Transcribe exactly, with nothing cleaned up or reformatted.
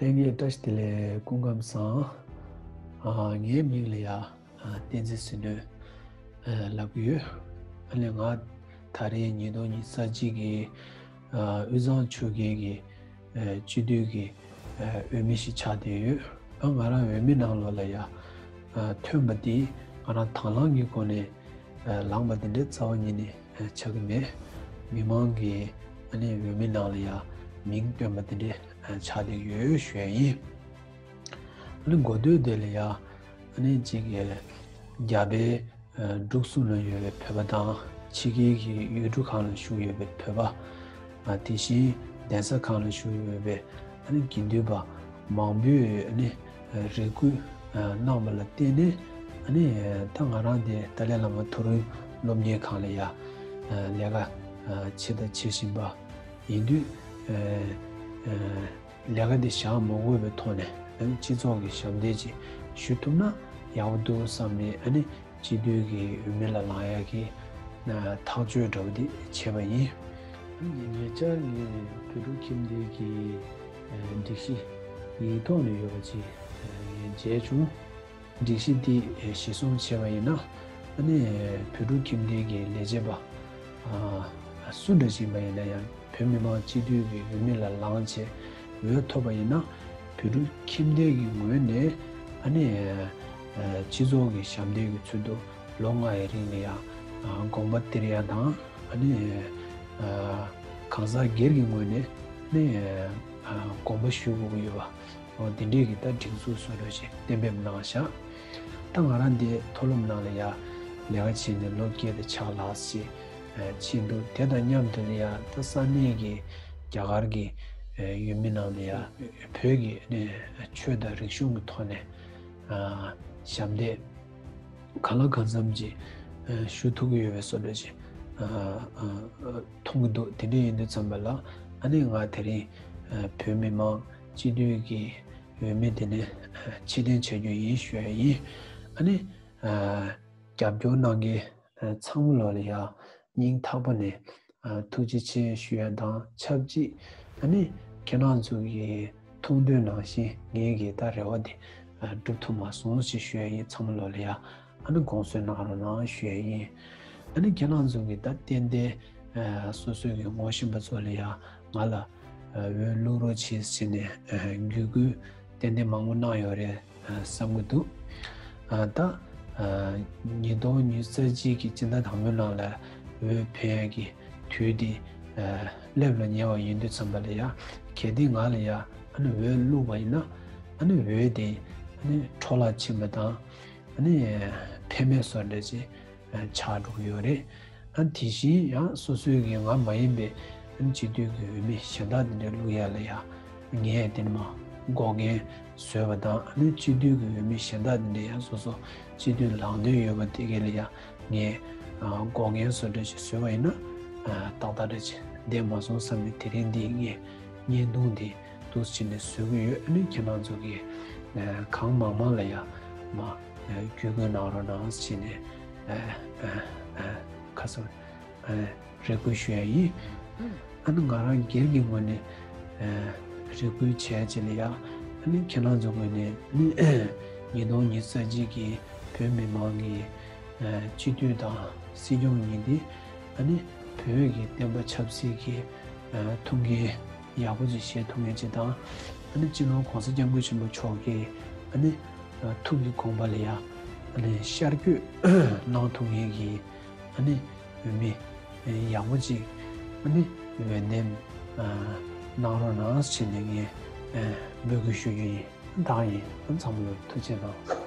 ལྷན་རྒྱས་བཀྲ་ཤིས་བདེ་ལེགས། སྐུ་ཁམས་བཟང་། ཨ། ངའི་མིང་ལ་ཡ་ཨ། བསྟན་འཛིན་ཟིལ་གནོན་ཨ། ལབ་ཀྱི་ཡོད། ཨ་ནི་ང་ད་རེས་ཉིས་སྟོང་ཉི་ཤུ་རྩ་གཅིག་གི་ཨ། དབུས་གཙང་ཆོལ་ཁའི་གི་ཨ། སྤྱི་འཐུས་ཀྱི་ཨ། འོས་མི་ཞིག་ཆགས་བསྡད་ཡོད། ཨ། ང་རང་འོས་མི་ནང་ལོགས་ལ་ཡ་ཨ། ཐོན་པ་འདི་ང་རང་དང་བླངས་ཀྱི་སྒོ་ནས་ཨ། ལངས་པ་འདི་འདྲའི་རྩ་བ་ཉིད་ནས་ཨ། ཆགས་ཀྱི་མེད། མི་མང་གིས་ཨ་ནི་འོས་མི་ནང་ལ་ཡ་མིང་བཏོན་པ་འདི་འདྲའི་ཨ། ཆགས་བསྡད་ཡོད་ཞུ་ཡ་ཡིན། ཨ་ནི་འགོ་སྟོད་དེ་ལ་ཡ་ཨ་ནི་གཅིག་གི་རྒྱ་བལ་ཨ། འབྲུག་གསུམ་ལ་ཡོད་པའི་བོད་པ་དང་ཕྱི་རྒྱལ་གྱི་ཡུལ་གྲུ་ཁག་ལ་བཞུགས་ཡོད་པའི་བོད་པ། ཨ། དེ་བཞིན་གདན་ས་ཁག་ལ་བཞུགས་ཡོད་པའི་ཨ་ནི་དགེ་འདུན་པ་མང་པོས་ཨ་ནི་རེ་སྐུལ་ཨ། གནང་བ་ལ་བརྟེན་ནས། ཨ་ནི་ད་ང་རང་དེ་ཏཱ་ལའི་བླ་མ་མཐོ་རིམ་སློབ་གཉེར་ཁང་ལ་ཡ་ཨ། ལས་ཀ་ཨ། བྱས་དང་བྱེད་བཞིན་པ་ཡིན་དུས། ཨ། ཨ། ལས་ཀ་འདི་བཞག་མ་དགོས་པའི་ཐོག་ནས་ཨ་ནི་སྤྱི་ཚོགས་ཀྱི་ཞབས་འདེགས་ཅིག་ཞུ་ཐུབ་ན་ཡག་པོ་འདུག་བསམ་ནས། ཨ་ནི་སྤྱི་འཐུས་ཀྱི་འོས་མི་ལ་ལངས་ཡག་གི་ཨ། ཐག་གཅོད་འདྲ་བོ་འདི་བྱས་པ་ཡིན། ཨ་ནི་ཉེ་ཆར་ངས་བོད་ཕྲུག་ཁྱིམ་སྡེ་གི་ཨ། སྒྲིག་གཞི་ཡིག་ཐོག་ནས་ཡོད་པ་ཅིག་ཨ། ངས་མཇལ་བྱུང་། སྒྲིག་གཞི་འདི་ཨ། གཞིར་བཟུང་བྱས་པ་ཡིན་ན། ཨ་ནི་བོད་ཕྲུག་ཁྱིམ་སྡེ་གི་ལས་བྱེད་པ་ཨ། སུ་འདྲ་ཞིག་ཡིན་པ་ཡིན་ན་ཡང་། བོད་མི་མང་སྤྱི་འཐུས་ཀྱི་འོས་མི་ལ་ལངས་བྱས་འོས་ཐོབ་པ་ཡིན་ན། བོད་ཕྲུག་ཁྱིམ་སྡེ་གི་ངོས་ནས་ཨ་ནི་ཨ། སྤྱི་ཚོགས་ཀྱི་ཞབས་འདེགས་ཀྱི་ཚུལ་དུ་ལོ་ལྔ་ཡི་རིང་ལ་ཡང་ཨ། དགོངས་པ་སྟེར་ཡ་དང་། ཨ་ནི་ཨ། གང་ཟག་སྒེར་གྱི་ངོས་ནས་ནི་ཨ། དགོངས་པ་ཞུ་དགོས་ཀྱི་ཡོད་པ། འོ། འདི་འདྲའི་གི་ད་སྒྲིག་འཛུགས་བཟོ་འདྲ་ཞིག་གཏན་འབེབས་གནང་བཞག་ད་ང་རང་འདི་མཐོ་སློབ་ནང་ལ་ཡ་ལས་ཀ་བྱས་ནས་ལོ་བརྒྱད་དང་ཕྱེད་ཀ་ལྷག་ཙམ་ཕྱིན་འདུག་དེ་དང་མཉམ་དུ་ལ་ཡ་ད་ས་གནས་ཀྱི་རྒྱ་གར་གྱི་ཨ། འོས་མི་ནང་ལ་ཡ་བོད་ཀྱི་ནི་ཆོས་དང་རིག་གཞུང་གི་ཐོག་ནས་ཨ། ཞབས་འདེགས་གང་ལ་གང་འཚམ་ཅིག་ཨ། ཞུ་ཐུབ་ཀྱི་ཡོད་པའི་བཟོ་འདྲ་ཞིག་ཨ། ཨ། ཨ། མཐོང་གི་འདུག་དེ་འདྲ་ཡིན་དུས་ཙམ་པ་ལ། ཨ་ནི་ང་དེ་རིང་ཨ། བོད་མི་མང་སྤྱི་འཐུས་ཀྱི་འོས་མི་དེ་ནས་ཨ། ཕྱིར་འཐེན་བྱ་རྒྱུ་ཡིན་ཞུ་ཡ་ཡིན། ཨ་ནི་ཨ། རྒྱབ་སྐྱོར་གནང་མཁན་ཨ། ཚང་མ་ལོ་ལ་ཡ་སྙིང་ཐག་པ་ནས་ཨ། ཐུགས་རྗེ་ཆེ་ཞུ་ཡ་དང་ཆབས་ཅིག་ཨ་ནི་ཁྱེད་རང་ཚོ་གི་ཐུགས་འདུན་ནང་བཞིན་ངེད་ཀྱི་ད་རེ་བ་དེ་ཨ། འགྲུབ་ཐུབ་མ་སོང་ཞེས་ཞུ་ཡ་ཡིན། ཚང་མ་ལོ་ལ་ཡ་ཨ་ནི་དགོངས་སེལ་གནང་རོགས་གནང་ཞུ་ཡ་ཡིན། ཨ་ནི་ཁྱེད་རང་ཚོ་གི་ད་ཏན་ཏན་ཨ། སོ་སོའི་གི་ངོ་ཤེས་པ་ཚོ་ལ་ཡ་ང་ལ་ཨ། འོས་བླུག་རོགས་བྱེད་ཟེར་ནས་ཨ། བརྒྱུད་སྐུལ་ཏན་ཏན་མང་པོ་གནང་ཡོད་རེད་ཨ། བསམ་གྱི་འདུག་ཨ། ད་ཨ། ཉིས་སྟོང་ཉི་ཤུ་རྩ་གཅིག་གི་སྤྱི་ཟླ་དང་པོའི་ནང་ལ་འོས་འཕེན་ཡག་གི་དུས་དེ་ཨ། སླེབས་ལ་ཉེ་བ་ཡིན་དུས་ཙམ་པ་ལ་ཡ། གལ་ཏེ་ང་ལ་ཡ་ཨ་ནི་འོས་བླུགས་པ་ཡིན་ན། ཨ་ནི་འོས་དེ་ཨ་ནི་འཕྲོ་བརླག་ཕྱིན་པ་དང་། ཨ་ནི་འཕེན་མེད་བཟོ་འདྲ་ཅིག་ཨ། ཆགས་འགྲོ་གི་ཡོད་རེད། ཨ། དེ་བཞིན་ཡང་སོ་སོའི་གི་ང་མ་ཡིན་པའི་ཨ་ནི་སྤྱི་འཐུས་ཀྱི་འོས་མི་གཞན་དག་དེ་འདྲ་བླུག་ཡ་ལ་ཡ་ངས་དེ་ནི་མ་འགོག་རྐྱེན་བཟོས་པ་དང་། ཨ་ནི་སྤྱི་འཐུས་ཀྱི་འོས་མི་གཞན་དག་དེ་འདྲ་ཡང་སོ་སོ་སྤྱི་འཐུས་ལངས་འདོད་ཡོད་པ་དེ་གས་ལ་ཡ་ངས་ཨ། འགོག་རྐྱེན་བཟོ་འདྲ་ཞིག་བཟོས་པ་ཡིན་ན་ཨ། ཏག་ཏག་འདྲ་ཅིག་བསྡད་མ་སོང་བསམ་ནས། དེ་རིང་འདི་ངས་བརྙན་ཐུང་འདི་འདུག་སེ་བྱས་ནས་བཟོ་གི་ཡོད། ཨ་ནི་ཁྱེད་རང་ཚོ་གིས་ཨ། གང་མང་མང་ལ་ཡ་མ་ཨ། བརྒྱུད་སྐུལ་གནང་རོགས་གནང་ཟེར་ནས་ཨ། ཨ། ཨ། ཁ་སང་ཨ། རེ་སྐུལ་ཞུ་ཡ་ཡིན། ཨ་ནི་ང་རང་སྒེར་གྱི་ངོས་ནས་ཨ། རེ་སྐུལ་བྱས་རྗེས་ལ་ཡ། ཨ་ནི་ཁྱེད་རང་ཚོ་ངོས་ནས་ནི་ཉིས་སྟོང་ཉི་ཤུ་རྩ་གཅིག་གི་བོད་མི་མང་གི་ཨ། སྤྱི་འཐུས་དང་སྲིད་སྐྱོང་གཉིས་འདི་ཨ་ནི་བོད་ཀྱི་བསྟན་པ་ཆབ་སྲིད་ཀྱི་ཨ། ཐུགས་འགན་ཡག་པོ་ཅིག་བཞེས་ཐུབ་མཁན་ཅིག་དང་། ཨ་ནི་སྤྱི་ནོར་༸གོང་ས་༸སྐྱབས་མགོན་ཆེན་པོ་མཆོག་གི་ཨ་ནི་ཨ། ཐུགས་ཀྱི་དགོངས་པ་ལ་ཡ་ཨ་ནི་ཤར་བསྐྱོད་གནང་ཐུབ་མཁན་གྱི་ཨ་ནི་འོས་མི་ཡག་པོ་ཅིག་ཨ་ནི་འོས་འདེམས་ཨ། གནང་རོགས་གནང་ཟེར་ནས་ངས་ཨ། འབོད་སྐུལ་ཞུ་རྒྱུ་ཡིན། ད་ཡིན། ཨ། ཚང་མ་ལ་ཐུགས་རྗེ་གནང་།